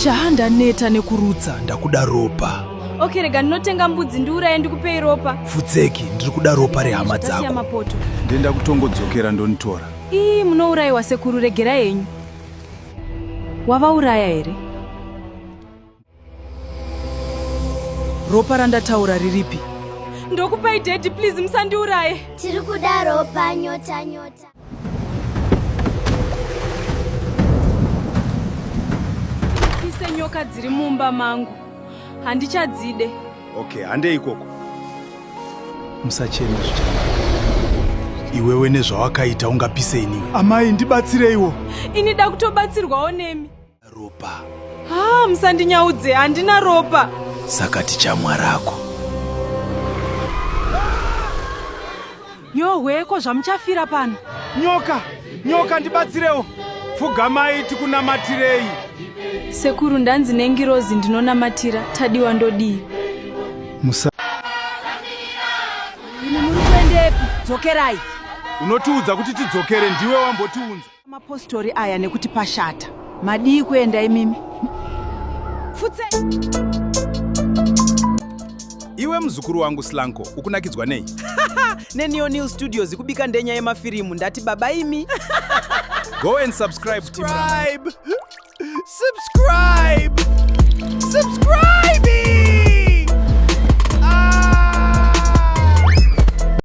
Shaa ndaneta nekurutsa ndakuda ropa. Okay, rega ndinotenga mbudzi ndiuraye ndikupei ropa. Futseki, ndiri kuda ropa rehama Tasiya dzako. mapoto. Ndenda kutongodzokera ndonitora. Ii, munourayiwa sekuru, regerai henyu. Wavauraya here? Ropa randataura riripi? Ndokupai daddy, please musandiuraye. Tiri kuda ropa nyota nyota. Pise nyoka dziri mumba mangu. Handichadzide. Okay, handei ikoko. Musachema zvichanaka. Iwewe nezvawakaita ungapise iniwe. Amai ndibatsireiwo. Ini da kutobatsirwawo nemi. Ropa. Ah, musandinyaudze, handina ropa. Saka tichamwa rako. Nyohwe ko zvamuchafira pano? Nyoka, nyoka ndibatsirewo. Pfugamai tikunamatirei. Sekuru ndanzi nengirozi ndinonamatira, Tadiwa ndodii? Musa Imi muri kuendepi? Dzokerai. Unotiudza kuti tidzokere ndiwe wambotiunza. Mapostori aya nekuti pashata. Madii kuenda imimi? Futse. Iwe muzukuru wangu Slanko, ukunakidzwa nei? NeNeonil Studios kubika ndenya yemafirimu ndati baba imi. Go and subscribe, Team Subscribe. Subscribe. Subscribe.